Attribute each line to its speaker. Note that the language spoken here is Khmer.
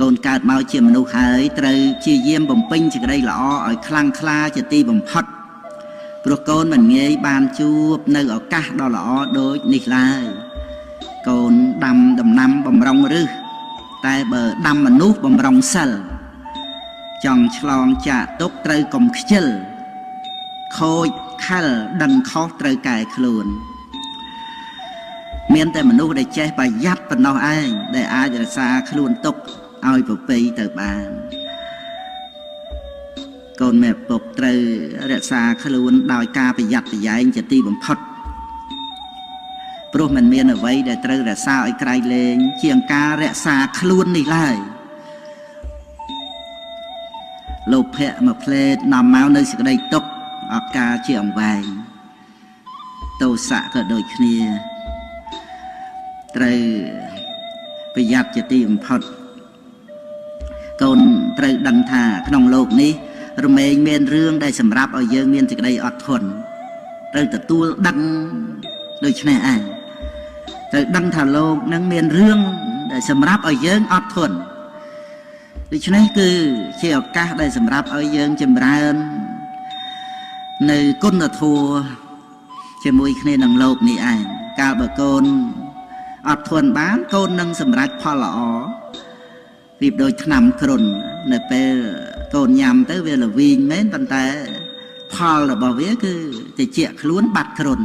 Speaker 1: កូនកើតមកជាមនុស្សហើយត្រូវព្យាយាមបំពេញសេចក្តីល្អឲ្យខ្លាំងក្លាជាទីបំផុត ព្រោះកូនមិនងាយបានជួបនៅឱកាសដ៏ល្អដូចនេះឡើយ។ កូនដាំដំណាំបំរុងរឹស តែបើដាំមនុស្សបំរុងសិល ចង់ឆ្លងចាកទុកត្រូវកុំខ្ជិល ខូចខលដឹងខុសត្រូវកែខ្លួន។ មានតែមនុស្សដែលចេះប្រយ័ត្នប៉ុណ្ណោះឯង ដែលអាចរក្សាខ្លួនទុកឲ្យប្រពៃទៅបាន។ កូនមេពុកត្រូវរក្សាខ្លួនដោយការប្រយ័ត្នប្រយែងជាទីបំផុត ព្រោះមិនមានអ្វីដែលត្រូវរក្សាឲ្យក្រៃលែងជាងការរក្សាខ្លួននេះឡើយ។ លោភៈមួយផ្លេតនាំមកនៅសេចក្តីទុក្ខអកាជាអង្វែង ទោសៈក៏ដូចគ្នា ត្រូវប្រយ័ត្នជាទីបំផុត។ កូនត្រូវដឹងថាក្នុងលោកនេះរមែងមានរឿងដែលសម្រាប់ឲ្យយើងមានសេចក្តីអត់ធន់ ត្រូវទទួលដឹងដូច្នេះឯង ត្រូវដឹងថាលោកនឹងមានរឿងដែលសម្រាប់ឲ្យយើងអត់ធន់ ដូច្នេះគឺជាឱកាសដែលសម្រាប់ឲ្យយើងចម្រើននៅគុណធម៌ជាមួយគ្នានឹងលោកនេះឯង។ កាលបើកូនអត់ធន់បាន កូននឹងសម្រេចផលល្អ រៀបដូចថ្នាំគ្រុន នៅពេលកូនញ៉ាំទៅវាល្វីងមែន ប៉ុន្តែផលរបស់វាគឺតិចខ្លួនបាត់គ្រុន